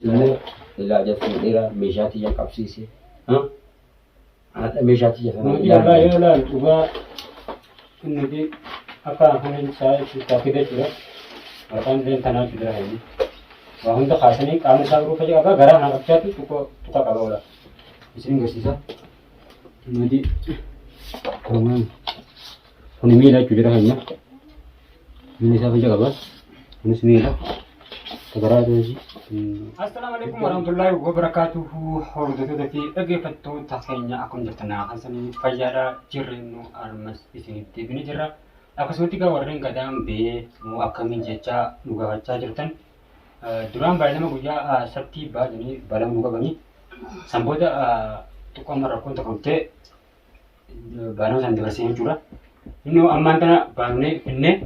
Immoo ilaa fuudheera meeshaa tiyya qabsiise. Anadha meeshaa tiyya sana Nuti irraa yoo ilaalu dhugaa nuti akka afaan isaa taakida jechuudha. Maqaan illee tanaa jechuudha inni. Waa hunda kaasanii qaamni isaa biroo fayyada qaba garaa kana qabchaatu tuqa tuqa qaba oola. Isin agarsiisa. Nuti kun miila jechuudha keenya. Miilli isaa fayya qaba. Kunis miila. Garaa ta'eesi. Assalaamu alaikum warahmatullahi wabarakatuhu. Hordoftoota fi dhaggeeffattoota keenya akkam jirtan haasanii fayyaadha jirrennu armas isiniif deebinee jirra. Akkasumatti egaa warreen gadaan bee moo akkamiin jechaa nu gaafachaa jirtan. Duraan baay'inama guyyaa sabtii baay'anii balama nu qabanii. San booda xiqqooma rakkoon tokko dhuftee baanoo san dabarsee jechuudha. Inni ammaan tana baanee finnee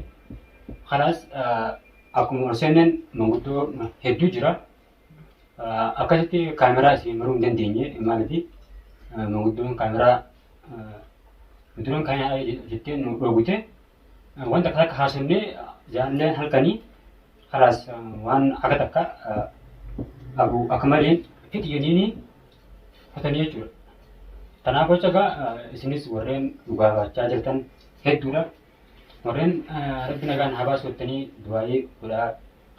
kalaas akkuma ol seenneen manguddoo hedduu jira. Akkasitti kaameraa isin maruu hin dandeenye maaliif manguddoon kaameraa duraan kan jettee nu dhoogute wanta akka takka haasofnee jaalleen halkanii kalaas waan akka takka abu akka malee fixi jenniini kutanii jechuudha. Kanaaf jecha egaa isinis warreen dhugaafachaa jirtan hedduudha. Warreen rabbi nagaan haa baasu jettanii du'aayii godhaa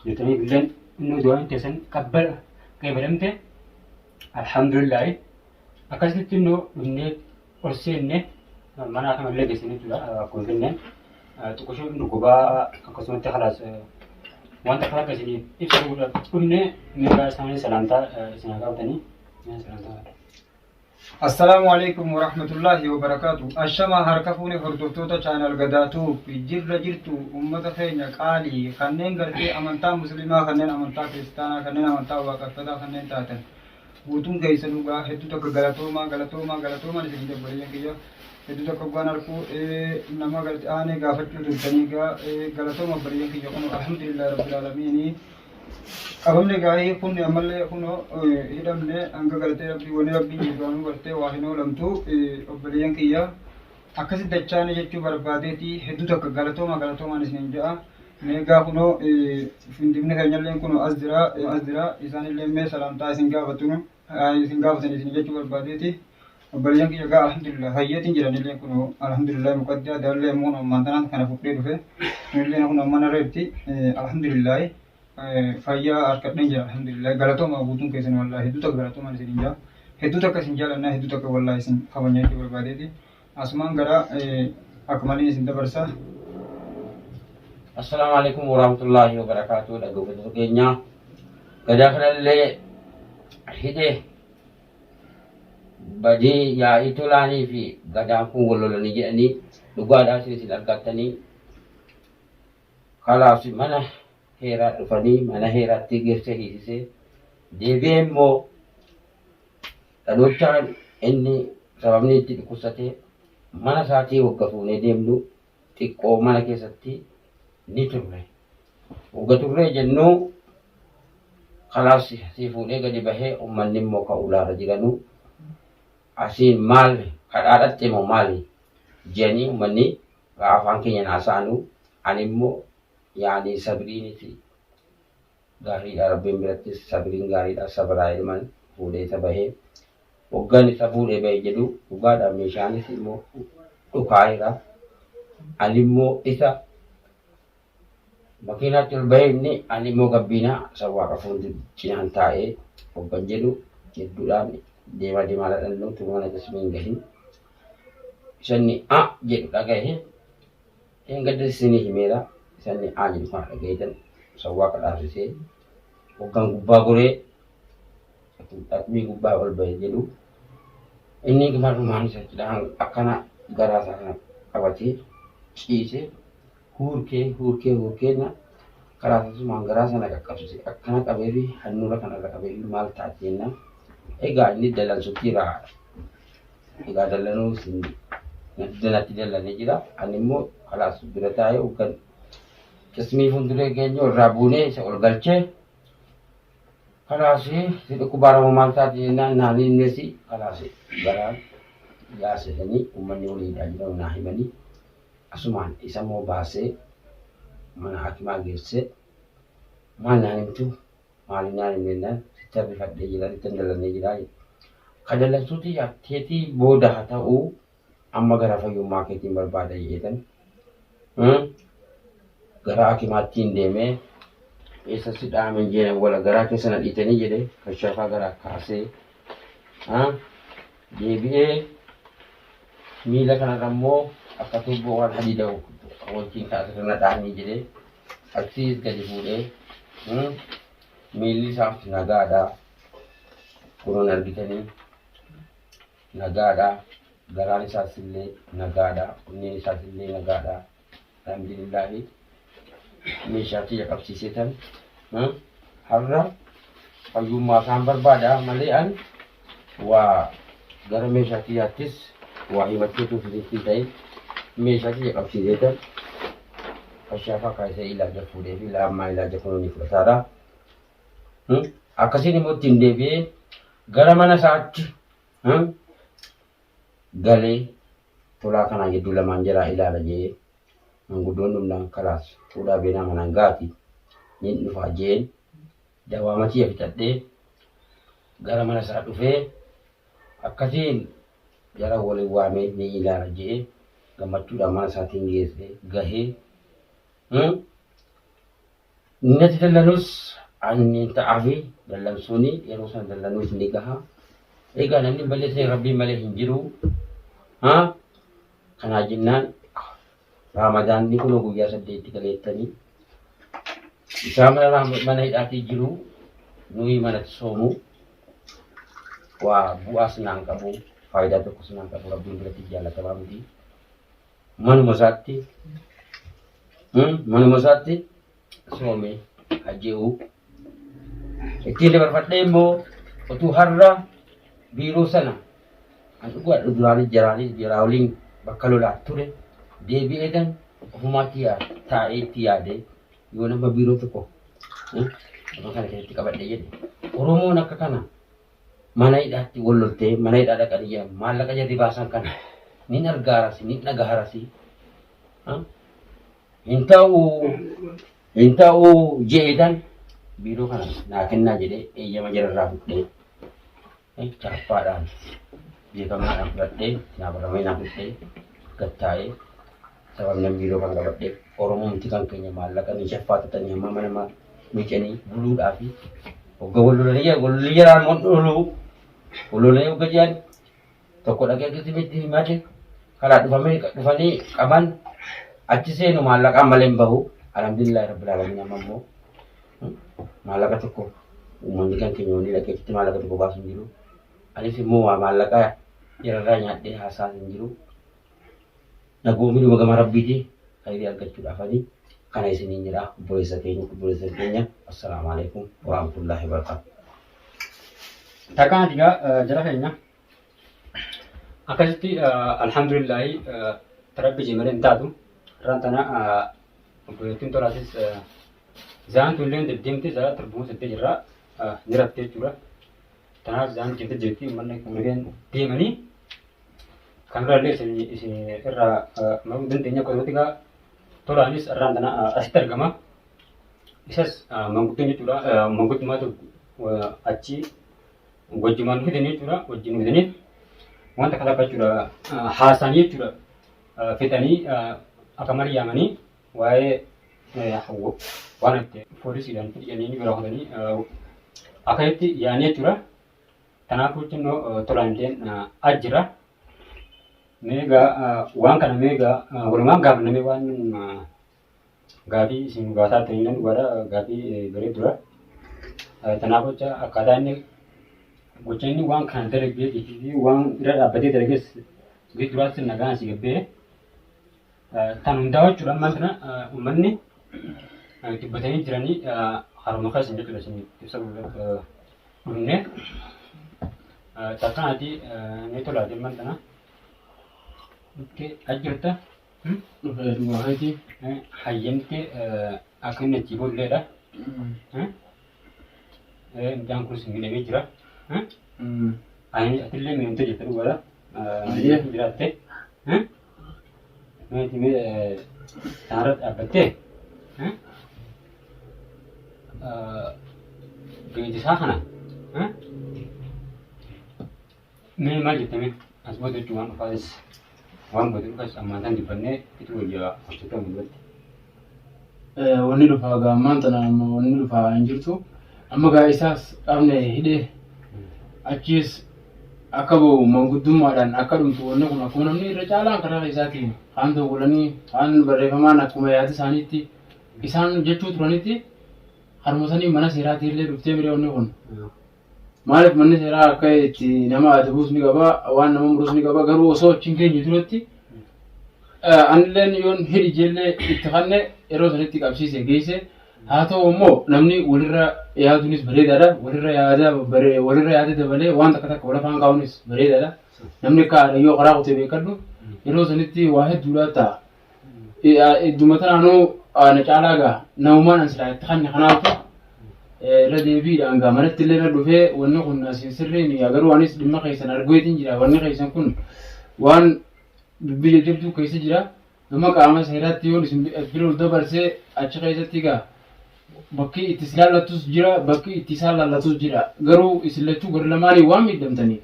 jirtanii illeen inni du'aayin teessan qabbala qeebalamte alhamdulillaahi. Akkasitti immoo dhumnee ol seenne mana akamallee geessine jechuudha akkuma jenneen xiqqoshoo inni gubaa akkasumatti kalaas wanta akka akka isiniif ibsuudhaaf dhumne meeqaa isaanii salaamtaa isin haa gaafatanii salaamtaa. Assalaamu alaikum warahmatullaahi wabarakaatu. Ashamaa harka fuune hordoftoota chaanal Gadaa Tube jirra jirtu ummata keenya qaalii kanneen gartee amantaa musliimaa kanneen amantaa kiristaanaa kanneen amantaa waaqeffataa kanneen taatan guutuun keessan dhugaa hedduu takka galatoomaa galatoomaa galatoomaan isin obboleeyyan kiyya hedduu takka hoggaan arkuu nama garte aanee gaafachuu turtanii gaa galatooma obboleeyyan kiyya kun alhamdulillahi rabbil aalamiinii qabamne gaa'ii kun ammallee kunoo hidhamne hanga gartee rabbii wani rabbiin jedhamu gartee waa hin oolamtu obboleeyyan kiyya akkasi dachaane jechuu barbaadeeti hedduu takka galatoomaa galatoomaan isiniin ja'a. Meegaa kunoo findifni keenyallee kunoo as jira as jira isaanillee mee salaamtaa isin gaafatunu isin gaafatan isin jechuu barbaadeeti. Obboleeyyan kiyya gaa alhamdulillah fayyeetiin jiranillee kunoo alhamdulillah muqaddaa daallee immoo kunoo ammaan tanaan kana fudhee dhufe kunillee kunoo mana reetti alhamdulillah fayyaa harkadheen jira alhamdulillah galatoomaa guutuun keessan wallaahi hedduu takka galatoomaan isin jaa hedduu takka isin jaalannaa hedduu takka wallaahi isin kabajaa jechuu barbaadeeti. Asumaan gara Akmaliin isin dabarsa. Assalaamu alaikum warahmatullahi wabarakatuh. Dhaggeeffattoota keenya gadaa kanallee hidhe badii yaa'ii tolaanii fi gadaan kun wal lolanii jedhanii dhugaadhaa isin isin argattanii kalaas mana heeraa dhufanii mana heeraatti geessee hiisisee deebi'ee immoo dhaloochaan inni sababni itti dhukkubsate mana isaatii wagga fuunee deemnu xiqqoo mana keessatti ni turre. Wagga turree jennu kalaas si fuudhee gadi bahee uummanni immoo ka ulaarra jiranu asiin maal kadhaa dhatte moo maali jedhanii uummanni afaan keenya naasa'anu ani immoo yaani sabriiniti gaariidha rabbiin birattis sabriin gaariidha sabraa ilman fuudhee isa bahee waggaan isa fuudhee bahe jedhu dhugaadha meeshaanis immoo dhukaa'eera ani immoo isa makiinaatti ol bahee inni ani immoo gabbiinaa isa waaqa fuuldura cinaan taa'ee hoggan jedhu hedduudhaan deemaa deemaa dhadhannu tuma mana qismii hin gahin isanni a jedhu dhagahe Dheengadda isinii himeera isanni a jedhu kana dhagaheetan isa waaqa dhaabsisee hoggan gubbaa goree dhaqmii gubbaa ol bahe jedhu inni marrumaan isa cidhaan akkana garaa isaa kana qabatee ciise huurkee huurkee huurkee na karaa tasumaan garaa sana qaqqabsiise akkana qabee fi handhuura kanarra qabee fi maal taate jennaan egaa inni dallansutti irraa egaa dallanuu isin natti dallanee jira ani immoo kalaas bira taa'ee hoggan qismii fuulduree geenyu irraa buunee isa ol galchee kalaas si dhukkubaa ramoo maal taate jennaan naan innis kalaas garaan yaasedhanii uummanni waliidhaa jiran naa himanii asumaan isa immoo baasee mana hakimaa geessee maal naan himtu Maaliin naan hin jennaan sitti harrifadhee jira sitti hin dallannee jira jedhe. Ka dallansuutii teetii booda haa ta'uu amma gara fayyummaa keetiin barbaada jedheetan gara hakimaattiin deemee eessa si dhaame jeen wala garaa keessa na dhiitanii jedhe kashaafaa garaa kaasee deebi'ee miila kanarra immoo akka tuubboo waan hadiida wajjin kaasirra na dhaanii jedhee achiis gadi fuudhee miilli isaaf nagaadha kunuun argitanii nagaadha garaan isaas illee nagaadha onneen isaas illee nagaadha alhamdulillaahi meeshaa kiyya qabsiisee tan har'a fayyummaa isaan barbaada malee an waa gara meeshaa kiyyaattis waa himachuutu isinitti hin ta'in meeshaa kiyya qabsiisee tan kashaafaa kaasee ilaaja fuudhee fi laammaa ilaaja kunuun ni fudhataadha. Akkasiin immoo ittiin deebi'ee gara mana isaatti galee tolaa kanaa gidduu lamaan jalaa ilaala jee manguddoon dhumnaan kalaas fuudhaa beenaa manaan gaati nin dhufaa jeen dawaama tiyya fixadhee gara mana isaa dhufee akkasiin jara waliin waamee ni ilaala jee gammachuudhaan mana isaatiin geesse gahee Natti dallanus ani ta'aafi dallansuuni yeroo sana dallanuus ni gaha. Egaa namni hin balleessine rabbiin malee hin jiru. Haa? Kanaa jennaan Raamadaanni kunoo guyyaa saddeetti galeettanii isaa mana mana hidhaatii jiru nuyi manatti soomu waa bu'aas naan qabu faayidaa tokkos naan qabu rabbiin biratti jaalatamaa miti. Manuma isaatti manuma isaatti soome hajje'u. Ittiin dabarfadhee immoo utuu har'a biiroo sana an dhugaadha duraanis jaraanis jaraa waliin bakka lolaa ture deebi'eetan ofumaatti taa'ee itti yaade yoo nama biiroo tokko nama kana keessatti qabadhe jedhe Oromoon akka kana mana hidhaatti wal loltee mana hidhaa dhaqanii jiran maallaqa jarri baasan kana nin argaarasi nin dhagaharasi hin ta'u hin ta'u jeetan biiroo kana naa kennaa jedhee eeyyama jararraa fudhee chaappaadhaan beekamaadhaan fudhadhee naa baramee naa fudhee gattaa'ee sababni biiroo kana qabadhee Oromumti kan keenya maallaqa ni shaffaatatanii hamma mana miicanii buluudhaa fi hogga wal lolanii jedhan wal lolanii jedhan immoo loluu wal lolanii hogga jedhan tokko dhaqee akkasitti miti himate kalaa dhufamee dhufanii qaban achi seenu maallaqaan malee hin bahu alhamdulillahi rabbil alamin amma immoo maallaqa tokko uummanni kan keenya wanni dhaqee achitti maallaqa tokko baasu hin jiru anis immoo waa maallaqa jararraa nyaadhee haasaa hin jiru Nagoomidhuma gama Rabbiiti khayrii argachuudhaaf ani kana isiniin jedha obboleessa keenya obboleessa keenya assalaamu alaikum warahmatullaahi wabarakaatu. Takkaan ati egaa jara keenya akkasitti alhamdulillaahi rabbi jee malee hin taatu. Irraan tana obboleettiin tolaasis zaan tun illee deddeemte zaa torbuma settee jirra ni raftee jechuudha. Tanaaf zaan deemte jirti uummanni kunneen deemanii Kan biraallee isin isin irraa maruu dandeenya akkasumatti egaa tolaanis irraan tana asitti argama. Isas manguddoon jechuudha. Manguddummaatu achi wajjumaan nu fidanii jechuudha. Wajjin nu fidanii wanta kana akka jechuudha haasanii jechuudha. Fixanii akka malee yaamanii waa'ee waan itti poolisiidhaan fidanii ni bira kutanii akkasitti yaanii jechuudha. Kanaafuu xinnoo tolaan illeen as jira. Mee egaa waan kana mee egaa walumaan gaafannamee waan gaafii isin gaafataa turtan illee dhugaadha gaafii bareedduudha. Kanaaf jecha akkaataa inni gocha inni waan kana dalagee fi waan irra dhaabbatee dalages guyyaa duraatti nagaan si gabbee tan hundaa jechuudha ammaan tana uummanni dubbatanii jiranii haruma keessa jechuudha isin ibsa dhufne takkanaati ni tolaati ammaan tana dhuftee ajjirta Dhufee dhugaa keeti. hayyamtee akka inni achii boolleedha. Mucaan kunis miidhamee jira. Ani atillee miidhamtee jirta dhugaadha. Ayyee. Jiraatte. Meeti mee kanarra dhaabbattee. Geejisaa kana mee maal jettame as booda jechuun waan dhufaas waan booda dhufas ammaan tan dubbannee itti wayyaa hojjetaa mul'atti. Wanni dhufaa gaa ammaan tana amma wanni dhufaa hin jirtu. Amma gaa isaas qabne hidhee achiis akka ba'u manguddummaadhaan akka dhumtu wanni kun akkuma namni irra caalaan karaa isaatiin kaan dawwalanii kaan barreeffamaan akkuma yaada isaaniitti isaan jechuu turanitti haruma sanii mana seeraatii illee dhuftee miree wanni kun. Maaliif manni seeraa akka itti nama adabuus ni qaba, waan nama murus ni qaba. Garuu osoo achi hin geenye duratti anilleen yoon hidhi jeellee itti kanne yeroo sanitti qabsiise geesse. Haa ta'u immoo namni walirra yaaduunis bareedaadha. Walirra yaada walirra yaada dabalee waan takka takka wal afaan kaa'uunis bareedaadha. Namni akka haadha yoo karaa kutee beekadhu yeroo sanitti waa hedduudhaa ta'a. Idduma tanaanuu na caalaa gaa namumaan an silaa itti kanne kanaatu irra deebiidhaan gaa manatti illee na dhufee wanni kun asiin sirriin garuu anis dhimma keessan argueetiin jira wanni keessan kun waan dubbii jajjabduu keessa jira gama qaama seeraatti yoon isin bira ol dabarsee achi keessatti gaa bakki itti si laallattus jira bakki itti isaan laallatus jira garuu isin lachuu gara lamaanii waan miidhamtaniif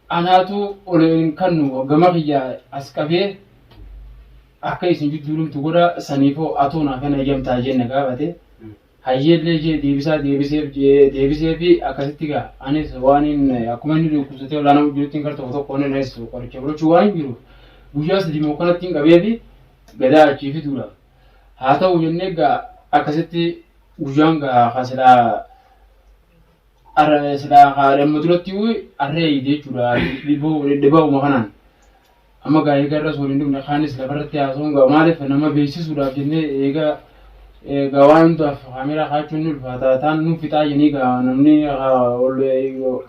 anaatu ol hin kannu gama kiyya as qabee akka isin jidduu dhumtu godha saniifoo atoo naa kana eeyyamtaa jee na gaafate hayyeellee jee deebisaa deebiseef jee deebisee fi akkasitti gaa anis waan hin akkuma inni dhukkubsatee olaanaa jirutti gara tokko tokko inni anis qoricha fudhachuu waan hin jiruuf guyyaa sadii moo kanatti hin qabee fi gadaa achii fiduudha. Haa ta'u jennee gaa akkasitti guyyaan gaa kasilaa Arra silaa haadha amma duratti arree eeyite jechuudha. Dhibaa'uma kanaan. Amma gaa eega irras waliin dhumne kaanis lafarratti haasa'uun gaa maaliif nama beeksisuudhaaf jennee eega egaa waan hundaaf kaameeraa kaa'achuun ni ulfaata. Taan nu fixaa jennee gaa namni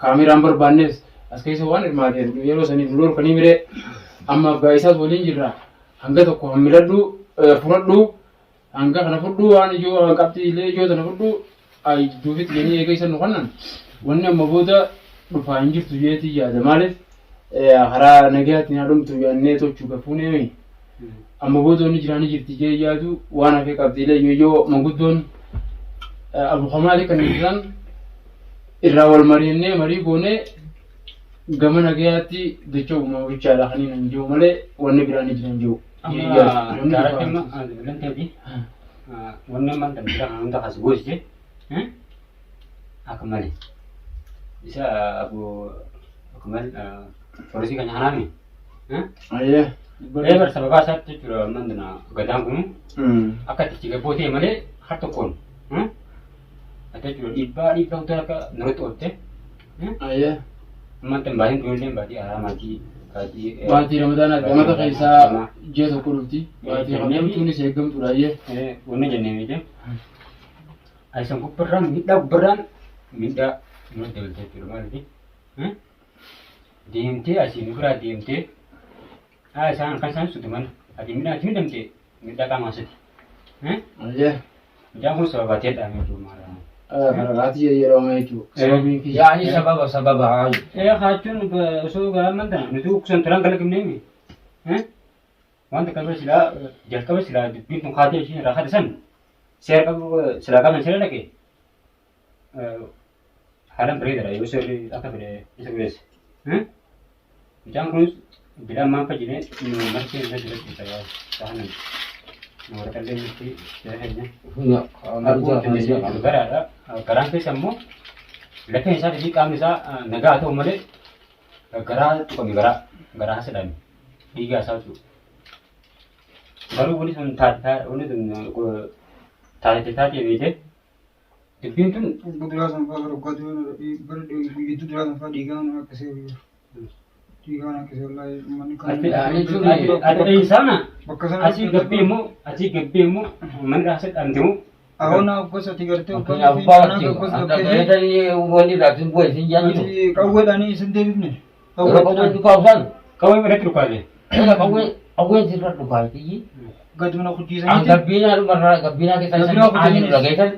kaameeraan barbaannes as keessa waan hirmaateef yeroo saniif nu dhorkanii miree ammaaf gaa isaas waliin jirra. Hanga tokko hammiladhu fudhadhu Hanga kana fudhuu waan ijoo qabxiilee ijoo tana fudhuu duufitti jedhanii eega isa nu kannan wanni amma booda dhufaa hin jirtu jeetii yaada maaliif karaa nagayaatiin haa dhumtu jennee tochuu gafuuneemi amma booda wanni jiraanii jirti jee yaadu waan hafee qabxiilee ijoo ijoo manguddoon Abu Kamaali kan ibsan irraa wal mari'annee marii goonee gama nagayaatti dacha'uma bichaadha kan hin jiru malee wanni biraan hin jiran jiru. Amma daaratti amma bilanteeti wanni amma kan bira kan hunda kas goosise akka malee isa abu akka malee poolisii kan hanaami. Ayyee. Ee bar sababaa isaatti jechuudha ammaan tana gadaan kun akka itti gabboo ta'e malee har tokkoon akka jechuudha dhiibbaa dhiibbaa guddaa akka nurratti oolte. Ayyee. Ammaan tan baatiin tun illee baatii araamaatii baatii. Baatii Ramadaanaati. Amata keessaa ji'a tokko dhufti. Baatii kabajamtuunis eeggamtuudha. Ayyee. Wanni jennee miti. Ayisan gubbarraan miidhaa gubbarraan miidhaa nurratti dabalte jechuudha maaliif deemtee asii nu biraa deemtee isaan kan isaan sutuman ati miidhaa ati miidhamte miidhaa qaamaa isati. Ayyee. Mucaan kun sababa ta'e dha jechuudha maal. Faraqaatii jedhama jechuudha. Sababiin kiyya. Yaani sababa sababa haa. Ee haachuun osoo garaa tana nuti kusan turan kala kennee wanta qabee silaa jalqaba silaa dubbiin tun kaatee ishiin irraa kaate san seera qabu silaa qaban seera dhaqe haalaan bareedaadha yoo seerri akka fedhe isa godheesse. Mucaan kunis bilaan maan fayyine mana keessa jira jechuudha sahanan. Waraqallee nuti jira keenya. Garaadha. Garaan keessa immoo lafeen isaa fi qaamni isaa nagaa haa ta'u malee garaa tuqame garaa garaa hasadhaan dhiigaa isaa jechuudha. Garuu wanni sun taate wanni sun taate taate beekee Dubbiin tun Obbo Duraa Sanfaa bara waggaa dura bara gidduu Duraa Sanfaa dhiigaan akkasii dhiigaan akkasii wallaahi uummanni kan Ati isaana bakka sana asii gabbee immoo asii gabbee immoo mana dhaasa dhamte moo Ahoona gosa ati gartee Fakkeenyaaf abbaa wajjin wanni irraa isin bu'e isin jaan jiru. Ati qawweedhaan isin deebifne. Yeroo qawween dhukaafan qawwee irratti dhukaase. egaa qawwee qawween sirra dhukaafti. Gadi mana An kuchiisaniiti. gabbiinaa dhumarraa gabbiinaa keessaa isa Gabbiinaa aanee kuchiisanii. dhageessan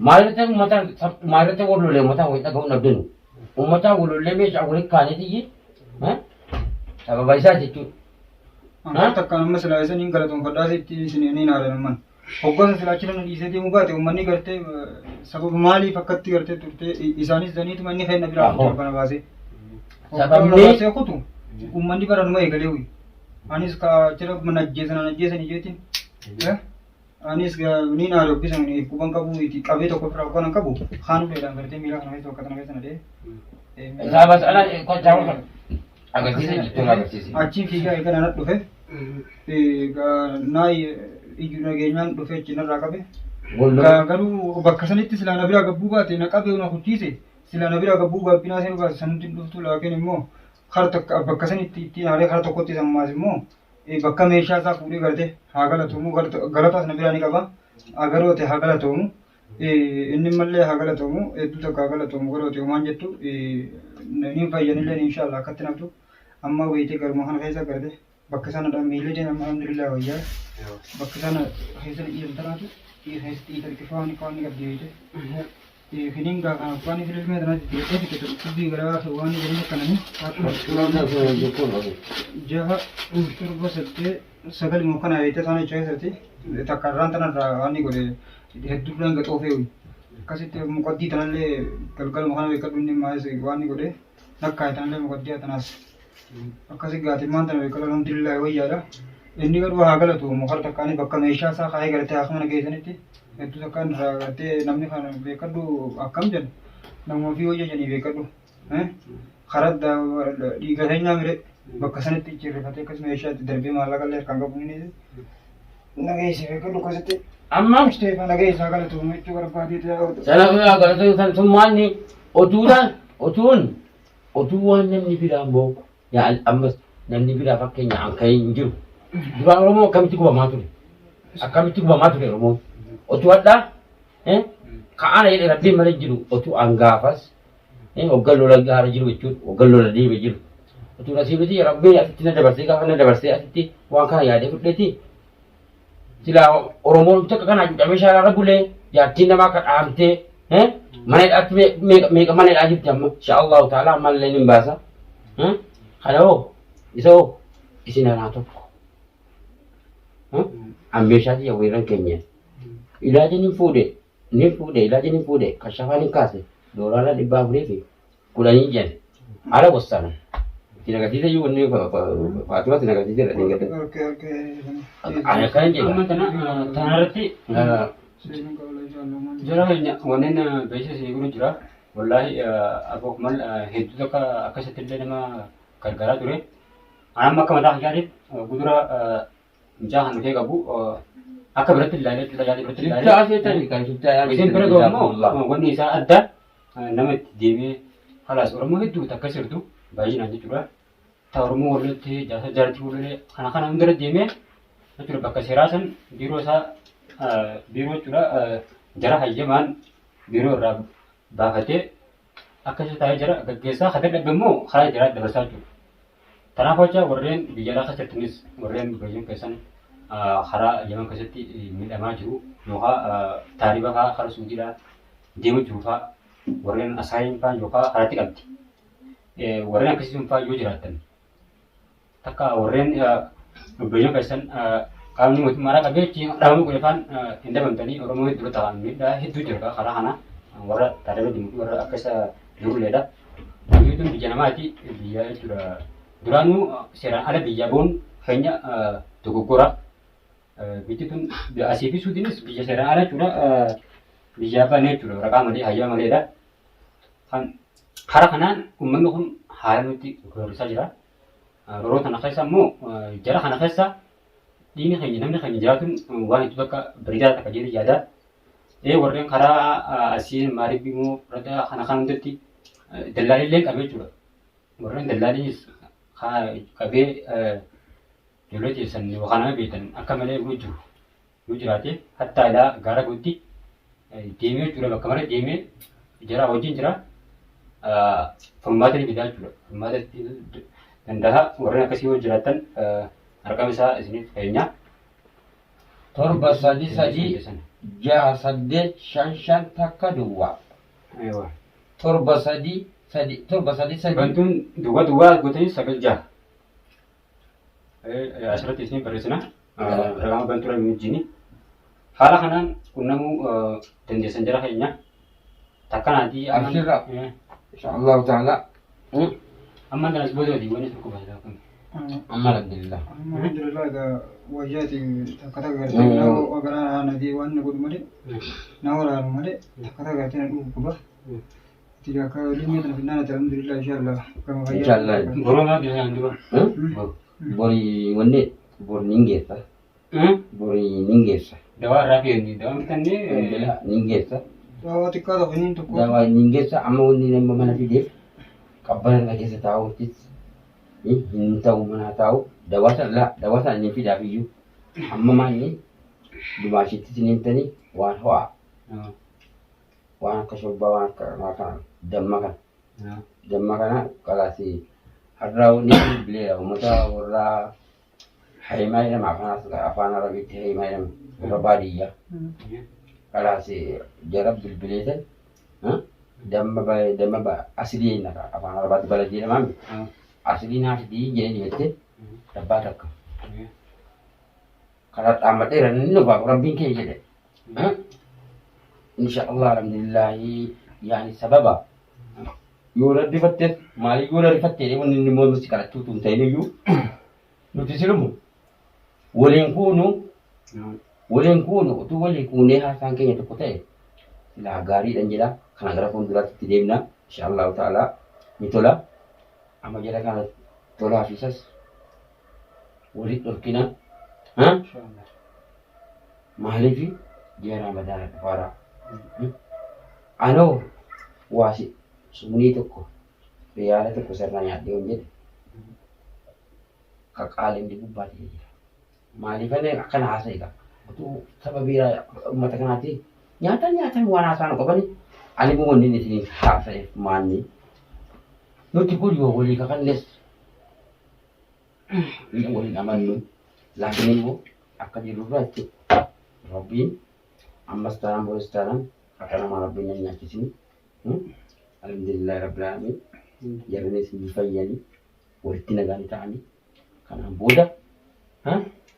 maalirratti uummata maalirratti wal lolee uummata wal dhaga'uun abdinu. Uummata wal lolee meeshaa walitti kaaneetiyyi sababa isaa jechuudha. An takkaan amma silaa isin hin galatoonfadhaa sitti isin hin haalan amman. Hoggansa silaa achirra na dhiisee deemuu baate uummanni gartee sababa maaliif akkatti gartee turte isaanis daniituma inni kenna biraa kutu kana baasee. Sababni- Hoggansa baasee kutu uummanni bara numa eegalee wuyi. Anis ka achirra mana ajjeesan ana ajjeesan ijeetiin. Anis niin haala hoggisan quban qabu itti qabee tokko ofirraa hoggan qabu kaan uleedhaan gartee miila kana keessa bakka tana keessa na dhee. Isaa bas ana kochaa agarsiisa jechuun agarsiisa. Achiin fiigaa eegala na dhufe. Naa ijju nageenyaan dhufe achi narraa qabe. Garuu bakka sanitti silaa na biraa gabbuu baate na qabee na kuchiise silaa na biraa gabbuu gaabbinaa seenuu baate sanumti hin dhuftu laakiin immoo kara takka bakka sanitti ittiin haaree kara tokkotti sammaas immoo bakka meeshaa isaa fuudhee galte haa galatoomu galataas na biraa ni qaba agaroote haa galatoomu inni mallee haa galatoomu hedduu takka haa galatoomu garoote homaan jettu niin fayyanillee inshaallah akkatti naftu amma beeytee garuma kana keessa garte bakka sana dha miilli deema alhamdulillah wayyaa bakka sana keessa dhiisan tanaatu keessatti dhiita dhiqifaa waan ni qabdi beeyte finiin gaa kana waan fililmee tanaatti deeqee fixe dubbii garaa waan jedhanii akkananii jaha torba saddeet sagal immoo kana beeyte sana jecha keessatti takka irraan tanarraa waan ni godhe hedduudhaan gaxoofee akkasitti muqaddii tanallee galgaluma kana beekadhu inni maayis waan ni godhe lakkaa'e tanallee muqaddii tanaas Akkasi gaatimmaan tana beekadhu alhamdulillah wayyaadha. Inni garuu haa galatu mukar takkaani bakka meeshaa isaa kaa'ee gartee akka mana geessanitti hedduu takkaan irraa gartee namni kana beekadhu akkam jedhu nama ofii wayya jedhanii beekadhu. Karaa dhiiga keenyaa mire bakka sanitti cirrifatee akkas meeshaa itti darbee maallaqa illee harkaan qabu inni nageesse beekadhu akkasitti. Amma Isteefa nageessaa galatu jechuu barbaadee ta'e. sana galata san summaanni oduudhaan oduun Otuu waan namni biraa immoo yaa ammas namni biraa fakkeenya an ka'ee hin jiru. Duraan Oromoo akkamitti gubamaa ture? Akkamitti gubamaa ture Oromoon? Otuu hadhaa ka'aana jedhe rabbiin malee jiru otuu an gaafas hoggan lola gaara jiru jechuudha hoggan lola deeme jiru. Otuu nasiibiti rabbiin asitti na dabarsee gaafa na dabarsee asitti waan kana yaadee fudheeti Silaa Oromoon takka kana hacuucamee shaaraarra bulee jaartiin namaa akka dhaamtee mana hidhaatti meeqa mana hidhaa jirti amma insha Allahu ta'ala ammallee ni baasa. Kana hoo isa hoo isin anaa tokko. An meeshaa tiyya weerran keenya. Ilaaja ni fuudhe ni fuudhe ilaaja ni fuudhe kashafaa ni kaase doolaara 410 jedhan ala wassana. Itti agarsiisa iyyuu wanni faaturaa itti agarsiiseera dheengadda. Okay, okay. Ani akkana jedha. Amma tana tanarratti jara keenya wanneen beeksisa isinii godhu jira. Wallaahi aboo kumal hedduu takka akkasitti illee nama gargaaraa ture. Ani amma akka mataa kiyyaatiif gudura Mucaa kan dhufee qabu akka biratti ilaalee jechuudha yaada biratti ilaalee. Shiftaa seetanii kan shiftaa yaada Isin bira gahu immoo wanni isaa adda nama itti deemee kalaas Oromoo hedduu takka sirtu baay'inaan jechuudha. Ta Oromoo wallootti jaarsa jaartii wallolee kana kana hundarra deemee jechuudha bakka seeraa san biiroo isaa biiroo jechuudha jara hayyamaan biiroo irraa baafatee akka isa taa'ee jara gaggeessaa kan dadhabe immoo karaa jaraa dabarsaa jechuudha. Kanaaf jecha warreen biyya alaa keessa jirtanis warreen biyya keessan karaa Yaman keessatti miidhamaa jiru yookaan taariba fa'aa karaa Suudiidhaa deemu jiru fa'aa warreen asaayiin fa'aa yookaan karaatti qabdi. Warreen akkasii sun fa'aa yoo jiraattan takka warreen biyya keessan qaamni mootummaadhaa qabee achi dhaabamuu godhe fa'aan hin dhabamtanii Oromoo hedduu ta'an miidhaa hedduu jira karaa kana warra taariba deemu warra akka isa jirulleedha. Biyyi tun biyya namaati biyya jechuudha. Duraanuu seeraan ala biyya bahuun keenya dogoggora. Biyyi tun asii fi suudiinis biyya seeraan ala jechuudha. Biyya baane jechuudha waraqaa malee hayyama maleedha. Kan karaa kanaan uummanni kun haala nutti roorrisaa jira. Roorroo tana keessa immoo jara kana keessa dhiigni keenya namni keenya jiraatuun waan hedduu takka bareedaa takka jedhee yaada. Ee warreen karaa asii maaribbii moo radaa kana kan hundatti dallaalillee qabee jechuudha. Warreen dallaaliinis qabee ijoollee teessan yookaan nama beektan akka malee yoo jiru yoo jiraate hattaa ilaa gaara guutti deemee jechuudha bakka mara deemee jara wajjin jira furmaata ni fidaa jechuudha. Furmaata danda'a warreen akkasii yoo jiraattan arqama isaa isiniif keenya. 7 3 3 6 8 5 5 takka duwwaa. Aywa. 7 3 3 7 3 3. Bantuun duwwaa duwwaa gootanii 9 6. Asirratti isin barreessina. Raqama bantuu rabbi wajjini. Haala kanaan qunnamuu dandeessan jara keenya. Takkanaatii amma Abshirra. Insha Allahu ta'ala. Ammaan tanas booda wanni tokko baay'ee akkami. Amma alhamdulillah. Alhamdulillah egaa wayyaati takka takka gartee nama garaa na waan na godhu malee na waraanu malee takka takka gartee na dhukkuba. Itti akka limmee tana finnaan ati alhamdulillah inshallah gama fayyaa. Inshallah. Boroo maal jedhan duba. Bori wanni bori nin geessa. Bori nin geessa. Dawaa irraa fi dawaa bitannee Alhamdulillah nin geessa. Dawaa xiqqaa tokko inni tokko. Dawaa nin geessa amma wanni nama mana fideef qabbana irra keessa taa'uuttis hin ta'u mana taa'u dawaa sana laa dawaa sana ni fidaaf iyyuu amma maanni dumaashittis ni himtanii waan ho'aa waan akka shorbaa waan akka kanaa kana damma kana damma kana qalaasi har'aa wanni bilbileera uummata warraa Hayimaa jedhama afaan afaan Arabiitti hayimaa jedhama warra baadiyyaa. Kalaas jara bilbileetan damma damma asilii jenna afaan Arabaatti bala jedhama asilii naa fidii jedhee dibattee dabbaa takka. Karaa dhaammadheera inni dhufaaf rabbiin kee jedhe. Insha Allah alhamdulillahi yaani sababa yoo na rifattes maaliif yoo na rifatte wanni inni immoo si kadhachuu tun ta'in iyyuu nuti silumu waliin kuunu waliin kuunu utuu walii kuunee haasaan keenya tokko ta'e silaa gaariidhan jedha kana gara fuulduraatti itti deemna insha Allahu ta'ala ni tola amma jala kana tolaa fi isas walitti dhorkina maaliif ji'a ramadaana dhufaara anoo waasi sumnii tokko riyaala tokko sirraa nyaadhee yoon jedhe ka qaalindi gubbaati jira. Maaliif ani akkana haasa'e egaa utuu saba biraa uummata kanaati nyaatan nyaatan waan haasa'an qabani ani immoo wanni inni isin haasa'eef maanni nuti kun yoo walii kakannes waliin amannu laakiin immoo akka jirurraa jechuudha rabbiin ammas taanaan boris taanaan akka namaa rabbiin nan nyaachisini alhamdulillahi rabbil alamin jarrinis ni fayyanii walitti nagaan ta'anii kanaan booda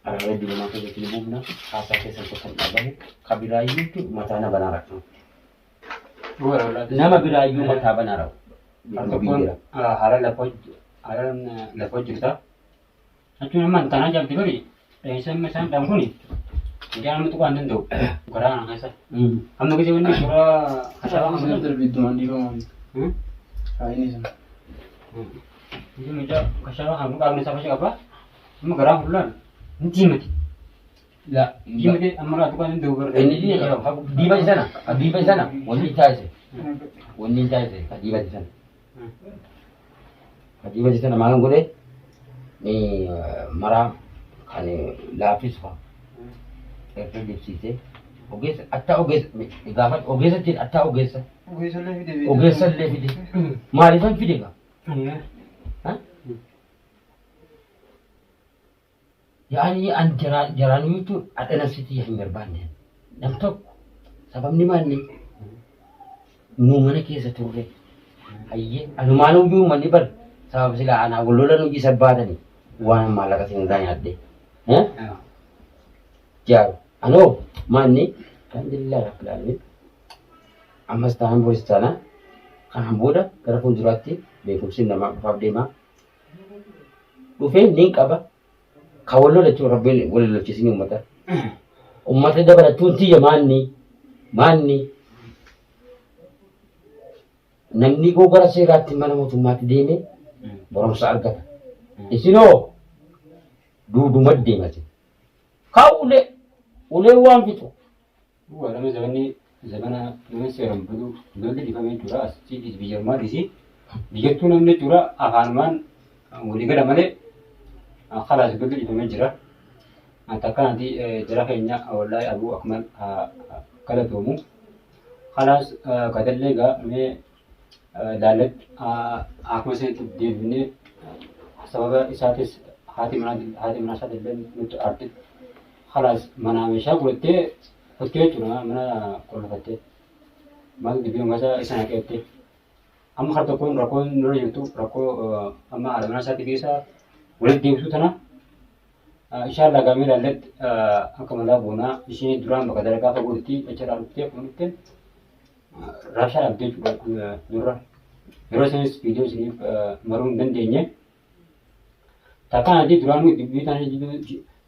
araara jirumaa keessatti ni buufna haasaa keessan tokko hin dhagahu ka biraayyuutu mataa na banaa rakkoo nama biraayyuu mataa banaa rakkoo Tokkoon haala lafa jirta. Jechuun amma tanaa jabdi bari dheessa amma isaan dhaan kuni mucaa nama tuqaa hin danda'u garaa kana keessa. Amma gisee wanni suuraa hashaawaa Isaan kan darbiiddumaan dhiifamaa. Haayini sana. Gisee mucaa hashaawaa kan qaamni isaa fasha qaba. Amma garaa hullaan ni diimate. La Diimate amma raa tuqaa hin danda'u bara. inni diiba sana diiba sana wanni taasise wanni taasise ka diibate sana ka diibate sana maal godhe ni maraa kan laaffisu kan erga dibsiisee ogeessa attaa ogeessa gaafa ogeessa ittiin attaa ogeessa Ogeessallee fide beektaa. ogeessa illee fide maaliifan fide gaa yaani an jaraaniyyuutu adha nafsitii hin barbaanne nam tokko sababni maanni nu mana keessa turre hayyee anumaan iyyuu manni bar sababa silaa anaa wal lolan hojii sabbaatani waan maallaqa sin irraa nyaadhe jaaru anoo maanni alhamdulillah rabbil alamin ammas taanaan boris taanaan kanaan booda gara fuulduraatti beekumsi namaa dhufaaf deema dhufee nin qaba ka wal lola jechuun rabbiin wal lolchisinii uummata uummata dabalachuun tiyya maanni maanni namni koo gara seeraatti mana mootummaatti deeme barumsa argata isinoo duuduma deemate kaa ulee ulee waan fixu Warra zamanni zamana nama seeraan baduu lolli dhifamee jira asitti biyya ormaatiis biyyattuu namni jechuudha afaanumaan walii gala malee kalaas lolli dhifamee jira. Takkaanati jara keenya wallaahi abuu akmal galatoomu. Kalaas gadallee gaa mee laalladhu akkuma isinitti deebifnee sababa isaatis haati manaa haati manaa isaatis illee nutti aarti. Kalaas manaa meeshaa godhattee kuttee jechuudha mana qollofattee. Maal dubbii masa isa naqeettee. Amma kara tokkoon rakkoon nurra jirtu rakkoo amma haadha manaa isaatii fi isaa walitti deebisuu tana Inshallah gaamee ilaalletti akka malaa goonaa isheen duraan bakka dalagaa fagootti achirraa dhuftee akkuma dhufteen raashaa dhabdee jechuudha nurra. Yeroo isinis viidiyoo isiniif maruu hin dandeenye. Takkaan adii duraanuu dubbii tana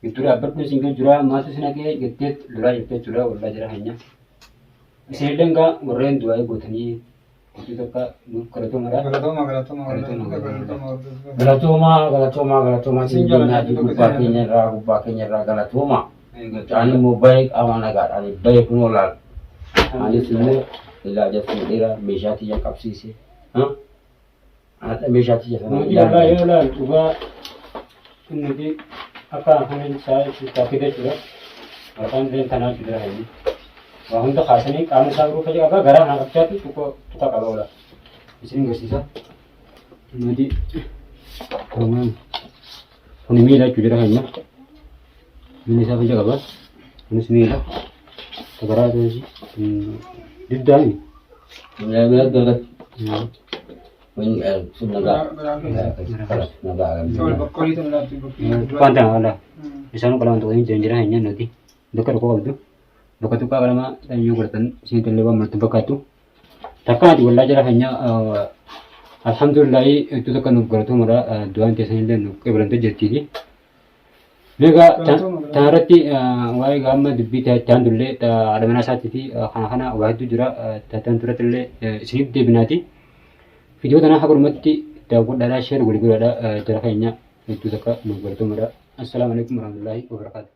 gidduu dhaabbadhu isin gad jira maaltu isin haqee jettee lolaa jirti jechuudha wallaa jira keenya. Isinillee egaa warreen du'aa'ii gootanii hedduu takka nuuf galatoomadha. Galatooma galatooma Galatooma, galatooma. Galatoomaa galatoomaa galatoomaa Isin siin jennaa jaalladha, gubbaa keenya irraa gubbaa keenya irraa galatoomaa. Mucaan immoo bahee qaama nagaadhaan bahee kunoo laal. Anis immoo ilaaja fuudheera meeshaa tiyya qabsiise. Haadha meeshaa tiyya sana Nuti walaa yoo ilaalu dhugaa nuti akka kana isaa taakii jechuudha. Maqaan illee tanaa jechuudha inni. Waa hunda kaasanii qaamni isaa biroo fayyada qaba garaa kana qabchaatti tuqa tuqa qaba oola. Isin agarsiisa. Nuti kun miila jechuudha keenya. Miilli isaa fayya qaba. Kunis miila. Garaa isaas diddaami. Miila galatti. Sun nagaa. Nagaa. Bakkoolii tana laattu bakkee. Tuqaan tana wala. Isaan qalaman tokko hin jiran jiran hin nyaannuti. Bakka tokko qabdu. Bakka tuqaa qalama yoo godhatan isin illee waan maltu fakkaattu. Takka ati wallaa jara keenya alhamdulillahi hedduu takka nuuf galatoomudha. Du'aan teessan illee nuuf qeebalantee jirtiiti. Meegaa tana irratti waa'ee gaamma dubbii ta'an dullee haadha manaa isaatii fi kana kana waa hedduu jira ta'an duratti illee isiniif deebinaati. Viidiyoo tana haga dhumatti daawwadhaadhaa sheer walii godhaadhaa jara keenya hedduu takka nuuf galatoomadha. Assalaamu alaikum warahmatullaahi wabarakaatuh.